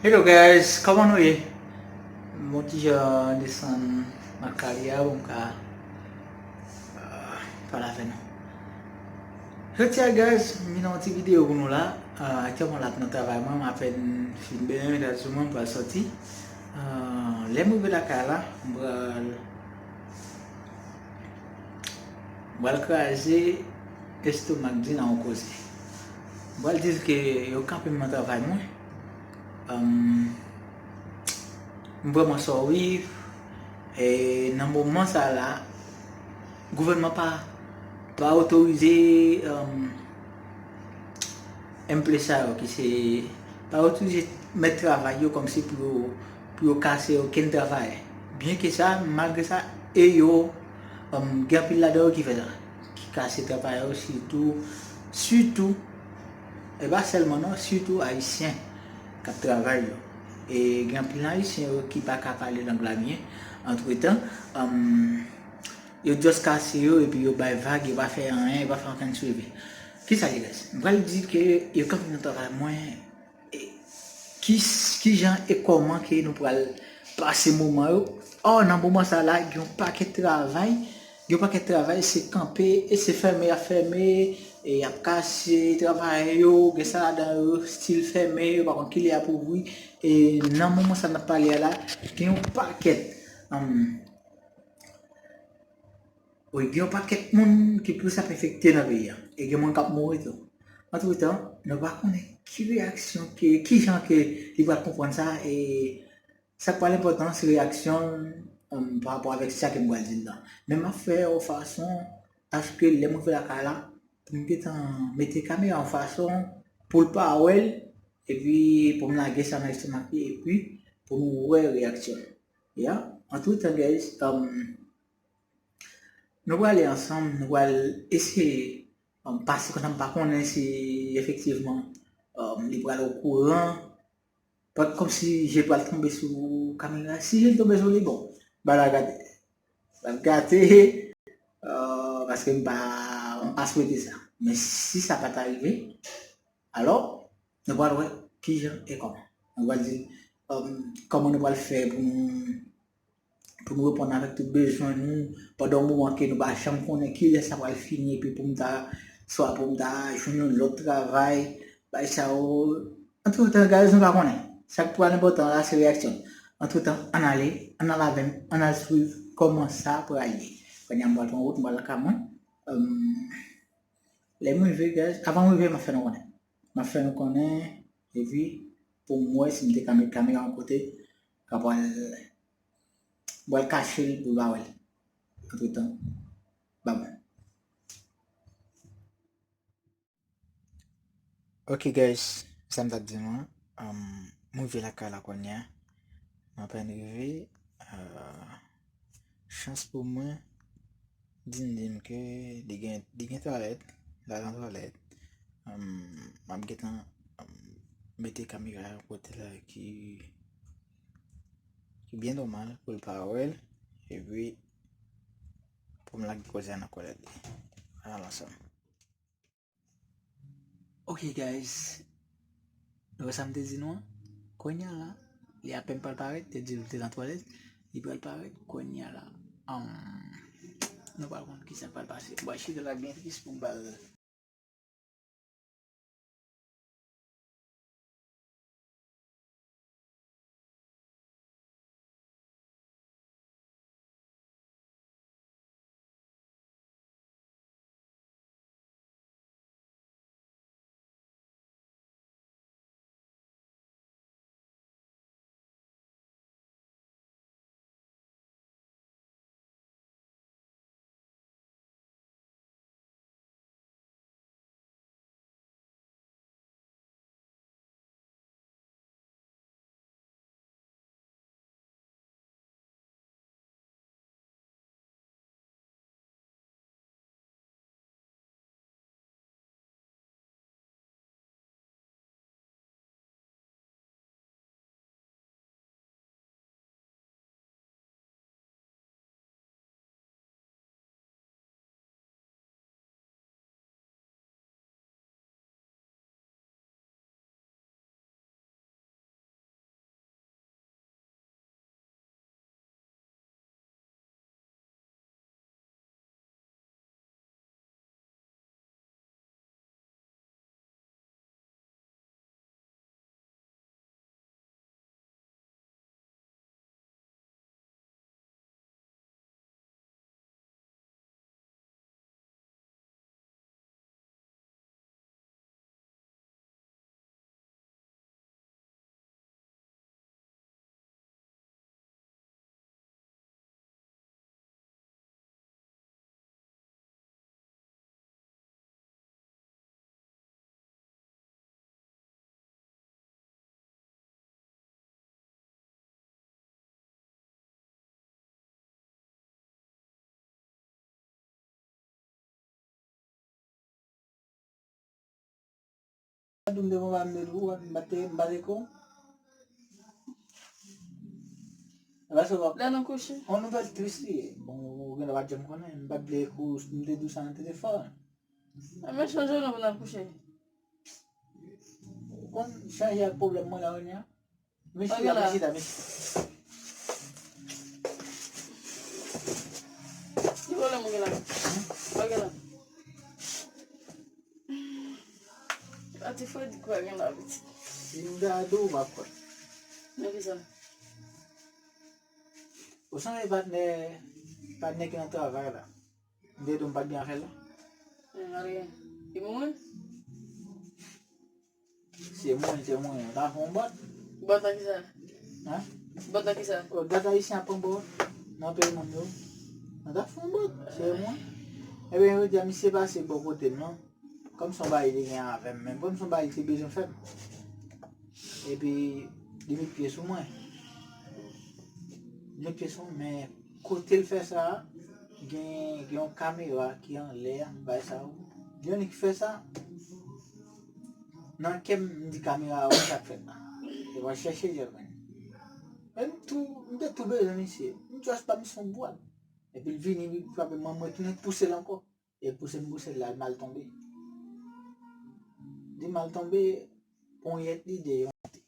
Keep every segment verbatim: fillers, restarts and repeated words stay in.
Hello guys, kòman nou ye? Bon, ti jan desann nan kari a pou m ka, euh, pale avè nou. Jodi a guys, m vin yon ti videyo pou nou la. Euh, aktyèlman la nan travay mwen, m apèn fin benyen medal sou mwen, m pral sòti. Euh, lè m rive lakay la, m pral M pral kraze estomak Dina yon koze. M pral di l ke yo kanpe m nan travay mwen. Em, m vrèman sorry. E nan moman sa la, gouvènman pa, pa otorize, em, employé sa yo ki se pa yo toujou mèt travay yo kòmsi pou yo, pou yo kase okenn travayè. Byen ke sa, malgre sa, e yo, um, gen anpil ladan yo ki fè sa, ki kase travayè yo, sitou, sitou, e pa sèlman non, sitou ayisyen k ap travay yo. E gen anpil nan ayisyen yo ki pa ka pale lang la byen. Antretan, um, yo just kase yo epi yo bay vag, yo pa fè anyen, yo pa fè okenn swivi. Kisa ki rès? M pral di ke yo kanpe nan travay mwen, e ki, ki jan e kòman ke nou pral pase moman yo? Ò, nan moman sa la, gen yon pakèt travay, gen yon pakèt travay, se kanpe, e se fèmen y ap fèmen, e y ap kase travayè yo, gen sa ladan yo, stil fèmen, yo pa konn kilè y ap ouvri, e nan moman sa n ap pale a la, gen yon pakèt, um, Wi, gen yon pakèt moun ki plis ap enfekte nan peyi a. E gen moun k ap mouri tou. Antretan, nou pa konnen ki reyaksyon ke, ki jan ke li pral konprann sa, e sa k pral enpòtan, se reyaksyon l, um, pa rapò avèk sa ke m pral di l lan. Men m ap fè yon fason aske lè m rive lakay la, pou m gentan mete kamera yon fason pou l pa wè l, epi pou m lage sa nan estomak li, epi pou nou wè reyaksyon l. Ya, antretan, guys, um, Nou prale ansanm, nou pral eseye, um, pase konsa, m pa konnen si efektivman, um, li pral okouran. Kòmsi je pral tonbe sou kamera. Si je tonbe sou li, bon, ba la gate. Ba l gate, euh, paske m pa, m pa swete sa. Men si sa pa ta rive, alò, nou pral wè kijan e kòman. Nou pral di, um, kòman nou pral fè pou nou pou nou reponn avèk tout bezwen nou, pandan yon moman ke nou pa janm konnen kilè sa pral fini, epi pou m ta, swa pou m ta jwenn yon lòt travay, bay sa yo. Antretan, guys, nou pa konnen. Sa k pral enpòtan la, se reyaksyon. Antretan, ann ale, ann al avè m, ann al swiv kòman sa pral ye. Kounye a, m pral pran wout, m pral lakay mwen. Em, lè m rive, guys, avan m rive, m ap fè nou konnen. M ap fè nou konnen, epi pou m wè si m te ka met kamera yon kote, ka pral M pral kache l pou l pa wè l. Antretan, ba mwen. Ok, guys, sa m t ap di nou an, um, m rive lakay la kounye a. M apèn rive, euh, chans pou mwen, di m, di m ke li gen, li gen twalèt, l al nan twalèt. Um, m ap gentan, um, mete kamera yon kote la ki ki byen nòmal pou l pa wè l, epi pou m lage koze a nan kolèt li. Ann al ansanm. Ok, guys. Nou wè sa m te di nou an? Kounye a la, li apèn pral parèt, te di l te nan twalèt, li pral parèt kounye a la. Ann, nou pral konn kisa k pral pase. Bon, chita la byen tris pou m ba l m te pran pa m de dou, m pa te, m pa te kon. Paske w ap Lè nou kouche. Yon nouvèl tris li ye. Bon, ou gen dwa pa t janm konnen. M pa t vle kou m te di w sa nan telefòn. A, men chanje non pou n al kouche. Ou konn chanje ak pwoblèm mwen la, kounye a? Mesye la, mesye la, mesye. Ki pwoblèm ou gen la? Ou gen la? Pati Freddy kwa gen la, pitit. Si m gade w, w ap kwè. Nan ki sa? Ou sanble patnè, patnè ki nan travay la. M te di w m pa t gen afè l la. Mwen, mwen. Se mwen, se mwen. Ou ta fè yon bòt? Bòt nan ki sa? Hein? Bòt nan ki sa? Oh, dat ayisyen ap pran bòt nan peyi moun yo. Ou ta fè yon bòt, se mwen. Ebyen, yo di a misye pase bò kote m non. Kòm se yon bagay li gen avè m, men kòm se yon bagay li te bezwen fè m. Epi, li met pye sou mwen. Li met pye sou mwen, men kote l fè sa a, gen, gen yon kamera ki anlè a, bay sa yo. Gen yon nèg ki fè sa. Nan kè m, m di kamera a, wè sa k fèt la. E va chèche jèl mwen. Men m tou, m te tou bezwen misye. M just pa misye yon bwat. Epi l vini, li frape mwen, mwen tounen pouse l ankò. E pouse m pouse l la, l mal tonbe. Li mal tonbe, ponyèt li demonte.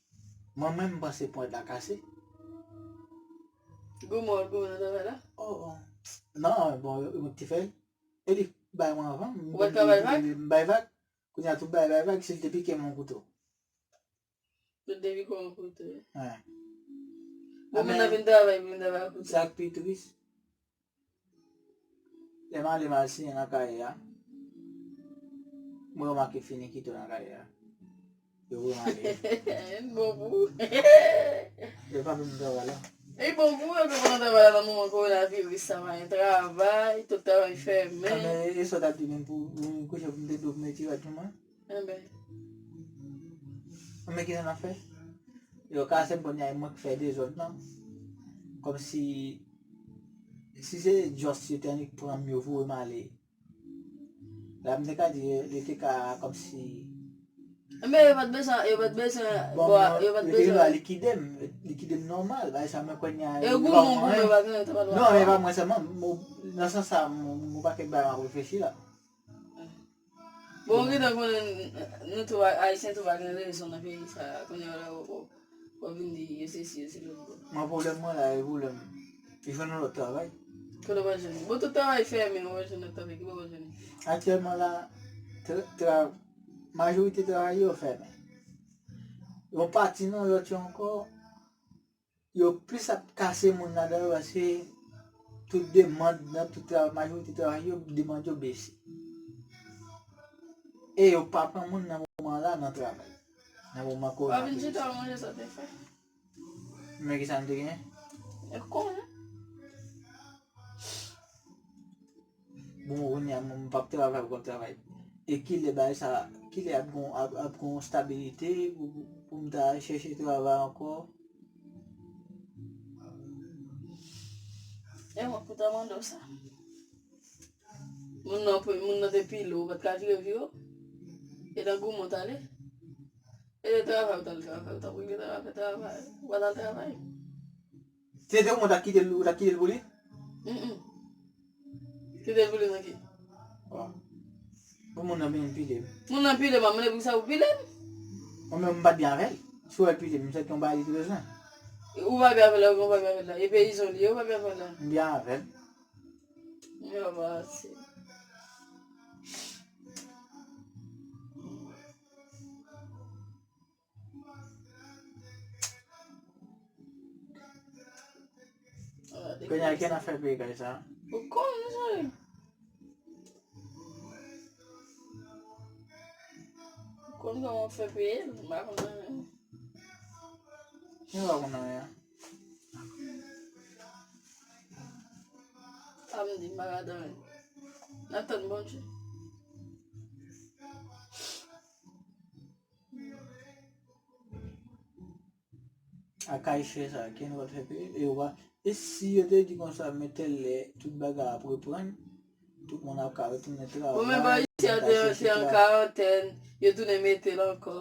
Mwen menm, m panse ponyèt la kase. Goumen, goumen nan travay la? Oh, oh. Non, bon, yo, yo te fè l. E li bay mwen anvan. Ou pa t ka bay vag? M bay vag. Kounye a tou bay, bay vag, si l te pike m yon kouto. Tout depi kòman pou tou. Wi. Bon, moun nan vin travay, vin travay pou tou. Sa k pi tris, lè m ale m al siyen nan kay la, mwen remake fini kite w nan kay la. Yo voye m ale. Bon pou ou. Yo pa vin travay la. E bon pou ou, yo pa nan travay la nan moman kowonaviris sa, pa gen travay, tout travay fèmen. Anben, e sa w t ap di menm pou, pou m kouche pou m te di w pou m retire vag pou mwen? Enben. Men kisa n ap fè? Yo kase m kounye a, e mwen k fè dezòd lan. Kòmsi, si se just yo te annik pran m, yo voye m ale. La m te ka di, li te ka kòmsi. Enben, yo pa t bezwen, yo pa t bezwen, bon, yo pa t bezwen. Yo te dwa likide m, likide m nòmal, bagay sa, men kounye a, e goumen, goumen, pa gen, te pa dwa. Non, men e pa mwen sèlman, nan sans sa, yon pakèt bagay m ap reflechi la. Bon, ou gentan konnen nou tou, Ayisyen tou pa gen rezon nan peyi sa a. Kounye a la, w, w, w ap vin di yo sesi, yo se lòt bò. Mwen, pwoblèm mwen la, e pwoblèm. Li jwenn yon lòt travay. Kote w pral jwenn? Bon, tout travay fèmen, ou pral jwenn lòt travay. Ki bò w pral jwenn? Aktyèlman la, tra, tra, majorite travay yo fèmen. Yon pati nan lòt yo ankò, yo plis ap kase moun ladan yo paske tout demann nan tout travay, majorite travay yo, demann yo bese. E yo pa pran moun nan moman la nan travay. Nan moman kowonaviris. Pa vin chita w manje sa te fè. Men kisa m te genyen? E konnen. Bon, kounye a, m p ap travay, m p ap travay. E kilè bagay sa, kilè ap gon, ap, ap gon stabilite pou, pou, pou m ta chèche travay ankò? E mwen pou ta mande w sa. Moun nan, moun nan te pile w, ou pa t ka vire vire w? E nan goumen w t ale? E travay ou t al travay, ou t ap regle travay, fè travay, ou pa t al travay. Se te ou t ap kite l, ou t ap kite l pou li? Mm, mm. Kite l pou li nan ki? Bon. Bon, moun nan vin pile m. Moun nan pile m, mwen pou sa ou pile m? Mwen menm m pa t byen avè l. Si w wè l pile m, se yon bagay li te bezwen. Ou pa byen avè l, ou pa byen avè l la. E peyizan li ye, ou pa byen avè l la. M byen avè l. Yo, ba, se. Kounye a, ki n ap fè peye kay sa? Ou konn, mesye. Ou konn kòman w fè peye l, m pa konn anyen. Mwen pa konn anyen. Sa m di, m pa ka anyen. N ap tann Bondye. A kay chè sa, ki n pral fè peye, e w pa, e si yo te di konsa, men tèl lè, tout bagay ap reprann, tout moun ap ka retounen travay, ou menm pa isi a te an karantèn, yo tounen mete l ankò.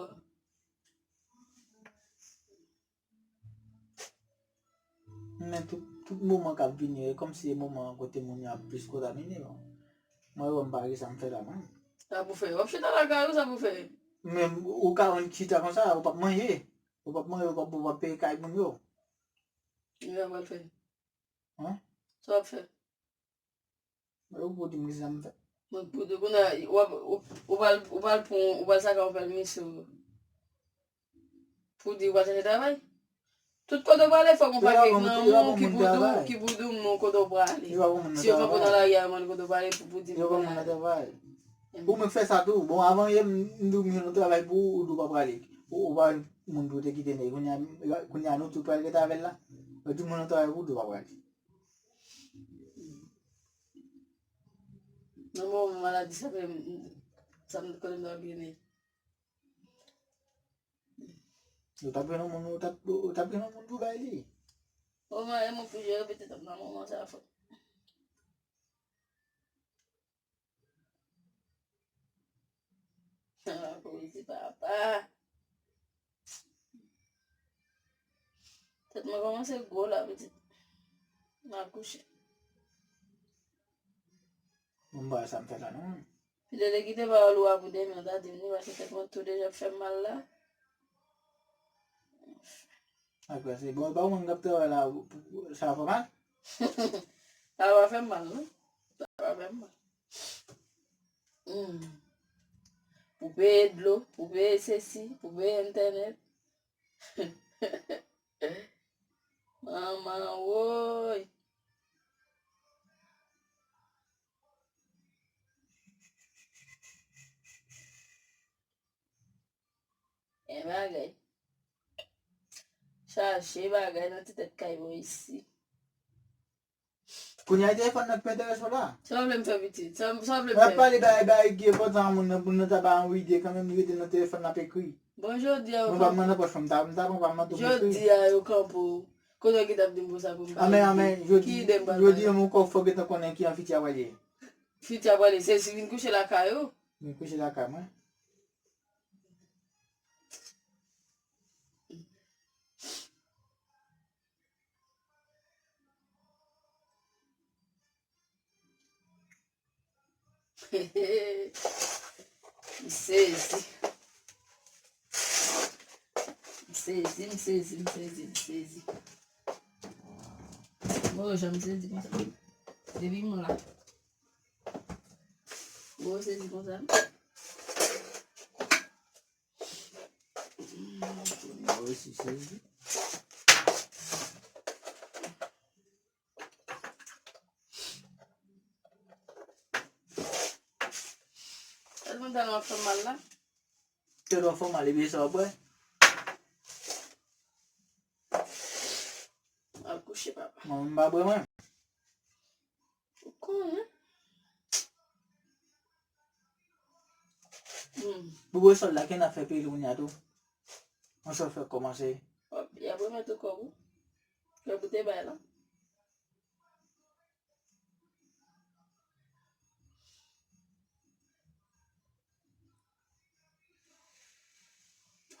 Men tout, tout moman k ap vini yo, e kòmsi e moman an kote moun yo ap plis kontamine yo. Mwen, yo, m pa gen sa m fè la, mwen. Sa pou fè. W ap chita lakay ou, sa pou fè. Men ou ka wè chita konsa, ou p ap manje. Ou p ap manje, ou p ap, ou p ap peye kay moun yo. Sa w ap fè. Hein? Sa w ap fè. Ou pou di m kisa m fè. Mwen pou di, kounye a, w ap, ou, ou pral, ou pral pran, ou pral saka yon pèl misyon. Pou di, ou pral chèche travay. Tout kote w prale, fòk yon pakèt nan moun ki pou di w, ki pou di w non kote w prale. Si yo kanpe nan lari a, yo mande kote w prale, pou, pou di m prale. Ou menm fè sa tou. Bon, avan yè, m, m di w m jwenn yon travay pou ou, ou di w pa prale. Ou, ou pa jwenn moun pou te kite nèg. Kounye a, kounye a nou tou pral rete avè l la. Ou di moun yon travay pou ou, ou di w pa prale. Nan moman maladi sa fè m, sa m konnen m ta byen. Ou t ap jwenn yon moun, ou t ap, ou t ap jwenn yon moun pou bay li. O mwen, e mwen pou jere pitit m nan moman sa fò. Ah, poésie, papa. Tèt mwen kòmanse gwo la, pitit. M a kouche. Mwen pa wè sa m fè la non. Pi lè kite pawòl ou a pou demen, ta di m ni, paske tèt mwen tou deja ap fè m mal la. Apre se bon, pa moun k ap travay la, sa va fè mal? Sa va fè m mal non. Sa va fè m mal. Hmm. Pou peye dlo, pou peye sesi, pou peye entènèt. Manman woy. E bagay. Chache bagay nan ti tèt kay mwen isi. Kounye a telefòn nan ki enterese w la. Sa w vle m fè pitit? Sa w vle m fè? N ap pale bagay bagay ki enpòtan a moun nan, moun nan ta ba yon ide kanmenm, li rete nan telefòn l ap ekri. Bon, jodi a yo kanpe. Mwen pa m nan nan pòch mwen, m ta, m ta pran pa m nan tou m ekri. Jodi a yo kanpe w. Kote w ki t ap di m konsa pou m ba ide? Anmè, anmè, jodi, jodi a mon kò fò gentan konnen ki jan fiti a prale ye. Fiti a prale, se si vin kouche lakay ou. Vin kouche lakay mwen. M sezi. M sezi, m sezi, m sezi, m sezi. Mwen jan m sezi konsa. Depi m la. Mwen sezi konsa. Mwen resi sezi. Tèlman tèlman fè mal la. Tèlman fè mal epi sa w ap bwè. Al kouche papa. Mwen menm m pa bwè mwen. Ou konnen. Hmm. Pou bwè sòl la, ki n ap fè peyi kounye a tou? Yon sòl fèk kòmanse. Y ap remèt ou kòb ou. Kòb ou te bay la.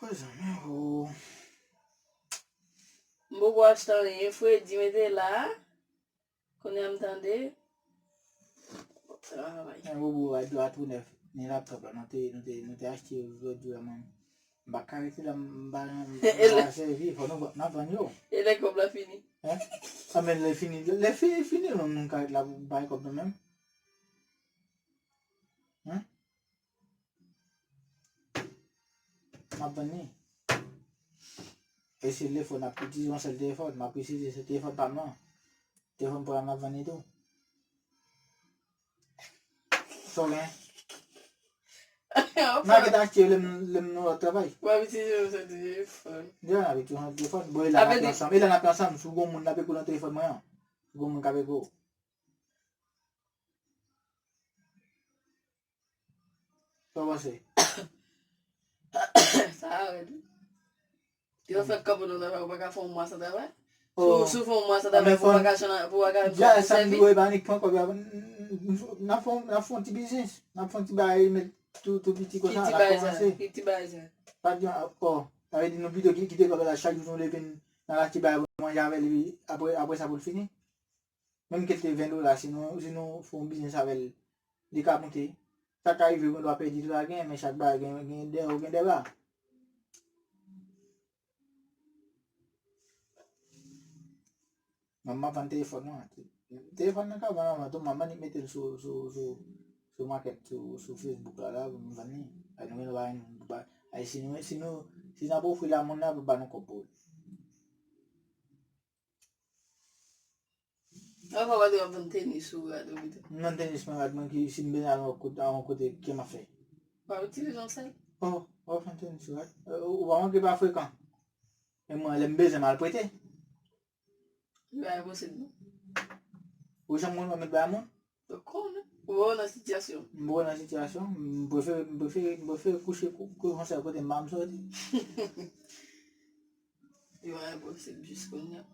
Mezanmi o. M poko achte anyen, fredi mete la. Kounye a m tande. Travay. Men bobo a dwa tou nèf. Ni laptop la, nou te, nou te, nou te achte jodi a, man. M pa ka rete la, m pa, m pa sèvi, fò nou, n ap vann yo. E lè kòb la fini? Hein? A men lè fini, lè fini, fini, nou, nou ka ret la pou bay kòb nou menm. Hein? M ap vann li. E se telefòn, n ap itilize yon sèl telefòn. M ap itilize se telefòn pa m nan. Telefòn pa m, m ap vann li tou. Sa w gen? N a gen achte lè m, lè m nan lòt travay. W ap itilize yon sèl telefòn. Deja n ap itilize yon sèl telefòn. Bon, e la n ap ansanm. E la n ap ansanm. Si w gen yon moun n ap ekri w nan telefòn mwen an. Si w gen yon moun k ap ekri w. Sa w panse? Sa rèd wi. Yo fèk kanpe nan travay, ou pa ka fè yon mwa san travay? Si w fè yon mwa san travay, pou w pa ka chanj, pou w pa ka sèvi? Dja sa m di w, e pa nik pran kòb la. N ap fè, n ap fè yon ti biznis. N ap fè yon ti bagay, met tou, tou piti konsa, n ap kòmanse. Ki ti bagay sa? Ki ti bagay sa? Pa gen ankò. Sa vle di nou pito kite kòb la chak jou nou leve n Nan l achte bagay pou manje avè l, epi apre, apre sa pou l fini. Menm ke l te ven dola, si nou, si nou fè yon biznis avè l, li ka moute. Sa ka rive, gen dwa pèdi tout sa l genyen, men chak bagay gen, gen dè wo, gen dè ba. Manman vann telefòn nan. Telefòn nan ka vann avan tou, manman li mete l sou, sou, sou, sou makèt, sou, sou Facebook la, la, pou m vann li. Ay, nou menm nou pa gen, nou pa, ay, si nou, si nou, si n ap ofri l a moun nan, pou ba nou kòb pou l. Ankò, w ap vann tenis ou rad ou pito. M vann tenis mwen, rad mwen ki, si m bezwen al yon kote, yon kote, ki m ap fè? W ap itilize yon sèl? Oh, w ap vann tenis ou rad. Euh, ou pa manke pa frekan. E mwen, lè m bezwen, m al prete. Li pa enposib, non. Ou janm konn mèt bay moun? Ou konnen. Ou wè w nan sitiyasyon. M wè w nan sitiyasyon. M prefere, m prefere, m prefere kouche kou, kou yon sèl kote m pa m soti. Li pa enposib jis kounye a.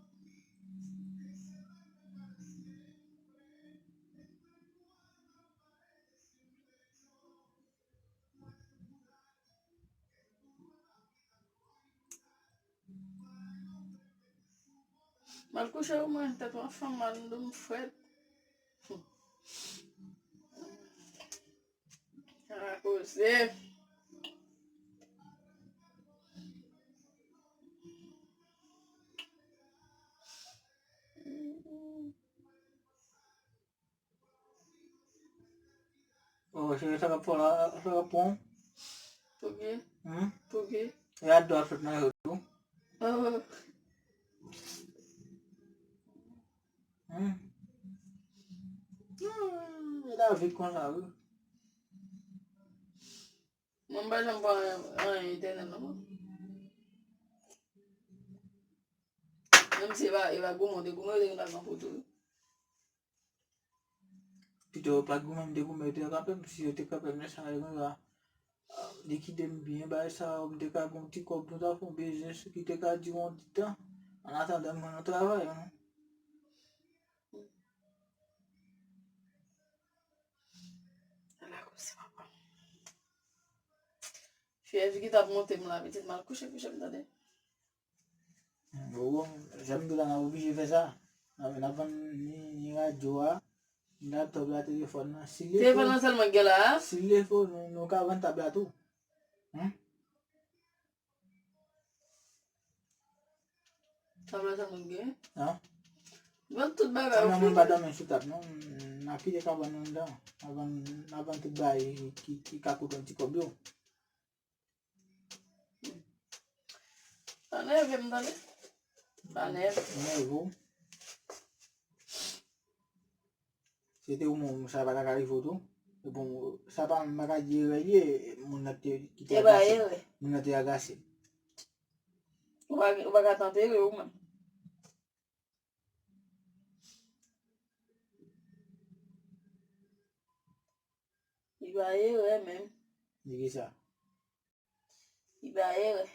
M al kouche pou mwen, tèt mwen fè m mal, m dòmi frèt. Ala koze. Oh, se sa k ap fè w la, sa k ap pran w? Poukisa? Hmm? Poukisa? E a dwa sot nan yo tou. Oh. Hmm. Hmm, e lavi konsa, wi. Mwen, m pa janm pran anyen etènèl, non. Menm si e pa, e pa goumen, w te goumen, w te gen lajan pou tou. Pito yo pa t goumen, m te goumen, yo te kanpe m. Si yo te kanpe m, lè sa yo gen dwa, ah, likide m byen, bagay sa yo, m te ka gen yon ti kòb, nou ta fè yon biznis ki te ka dire yon ti tan. An atandan, m jwenn yon travay, non. Ala koze papa. Fyèv ki t ap monte m la, pitit, m al kouche, kouche m tande. Bon, bon, jan m di w la, n ap oblije fè sa. N ap, n ap vann ni, ni radyo a, ni laptòp la, telefòn nan. Si l lefo, telefòn nan sèlman k gen la a? Si l lefo, nou, nou ka vann tab la tou. Hmm? Tab la sèlman k gen? An? Vann tout bagay. An, ou moun pa dòmi sou tab, non. N ap kite kabann nan anndan. N ap vann, n ap vann tout bagay ki, ki ka koute yon ti kòb yo. Pa nève m tande. Pa nève. Nève w. Se te ou menm, sa pa ta ka rive w tou. E bon, sa pa, m pa ka di erè l ye, moun nan te, ki te agase. Moun nan te agase. Ou pa, ou pa ka tante erè ou menm. Li pa erè menm. Li ki sa? Li pa erè.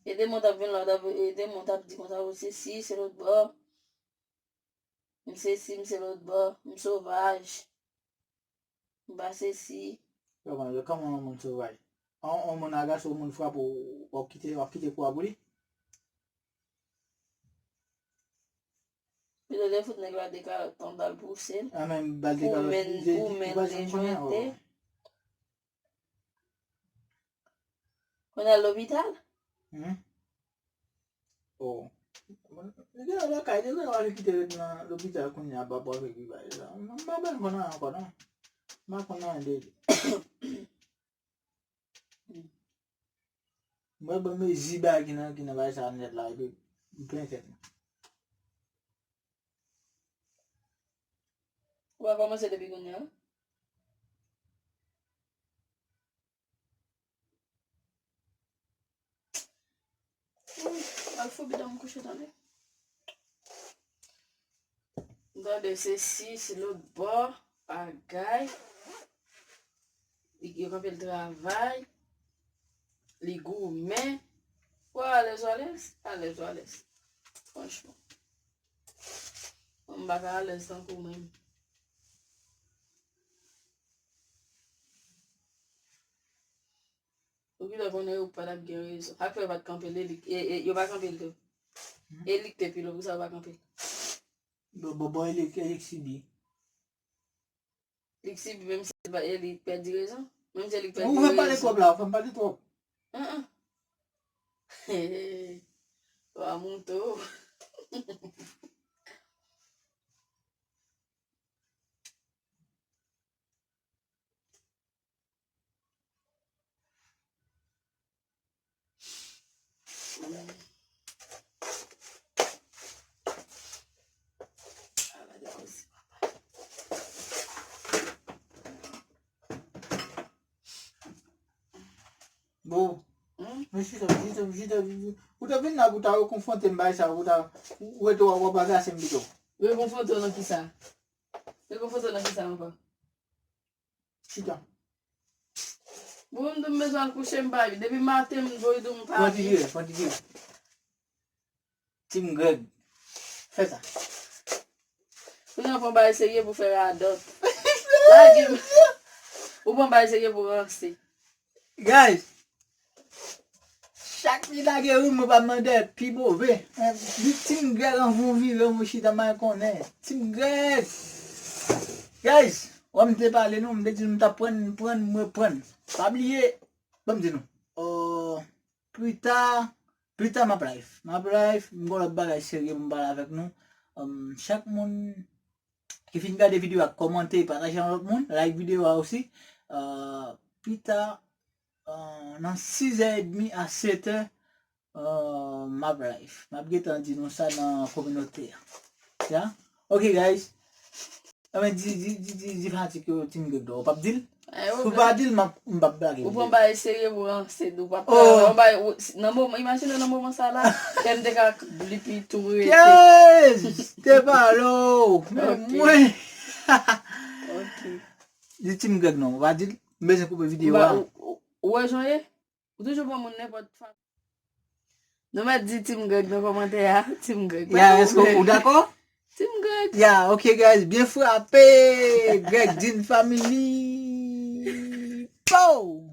E demen w t ap vin la, w t ap, e demen w t ap di konsa, ou se si, se lòt bò. M se si, m se lòt bò. M sovaj. M pa se si. Yo, kòman, kòman yon moun sovaj? Yon, yon moun agase, yon moun frape w, w ap kite, w ap kite kou a pou li? Pito te fout nèg la de kalòt tan, dal pouse l. A, men bal de kalòt, pou men, pou men dejwente. Kounye a lopital? Hmm? Oh. Li gen lakay, li gen lakay, li kite ret nan lopital kounye a, pa pral fè ki bagay sa. M pa byen konn anyen ankò, non. M pa konn anyen de li. Mwen ban mezi bagay ki nan, ki nan bagay sa nèt la, epi m plen tèt mwen. Ou pa kòmanse depi kounye a? Al foubi dan m kouche tande. Tande se si, se lòt bò, bagay. Li, yo kanpe l travay. Li goumen. Ou alèz, ou alèz? Alèz, ou alèz? Franchman. Mwen m pa ka alèz tankou mwen. Ok, Yo konnen yo pa t ap gen rezon. Ak fè yo pa t kanpe l, e li, e, e, yo pa kanpe l tou. E li k te pi lwen, pou sa yo pa kanpe l. Bon, bon, bon, e li, e li k sibi. Li k sibi, menm si se pa e li k pèdi rezon. Menm si e li k pèdi rezon. Ou fè m pale twòp la, ou fè m pale twòp. An, an. Wa mouto. Bon. Hmm? Men chita, chita, chita, chita. Ou te vin la pou ta rekonfwonte m bay sa, pou ta, ou rete w ap agase m pito. Rekonfwonte w nan kisa? Rekonfwonte w nan kisa ankò? Chita. Bon, m di m bezwen al kouche, m pa, depi maten, m voye di w m pa byen. Pran ti vire, pran ti vire. Team Greg. Fè sa. Ou nan pran bagay serye pou fè radòt. Lage m. Ou pran bagay serye pou ranse. Guys, chak li lage rim, mwen pa mande pi move. Di Team Greg anvan w vire, mwen chita mal konnen. Team Greg. Guys, wè m te pale nou, m te di nou m t ap prann, prann, mwen prann. Pa bliye, ban m di nou. Euh, Pita, pita m ap live. M ap live, m gon lòt bagay serye pou m pale avèk nou. Um, chak moun ki fin gade videyo a, kòmante, pataje ak lòt moun, like videyo a osi. Uh, pita, uh, nan sis è edmi a sèt è, uh, m ap live. M ap gentan di nou sa nan kominote a. Ya? Ok, guys. Enben, di, di, di, di, di fanatik yo Team Greg la. Ou p ap di l? Eh, si w pa di l, m ap, m p ap blage. Ou pran bagay serye pou ranse, ou p ap pran bagay, ou, si, nan moman, imajine w nan moman sa la, kè m te ka blipi tou rete. Yes! Te pale w! Men mwen! Ok. Di Team Greg non, ou pa di l, m bezwen koupe videyo a. Ou, ou, ou wè jan w ye? Ou toujou pran moun nenpòt fason. Nou mèt di Team Greg nan kòmantè a. Team Greg. Ya, èske ou dakò? Team Greg. Ya, ok, guys, byen frape. Greg Dean Family. Pow!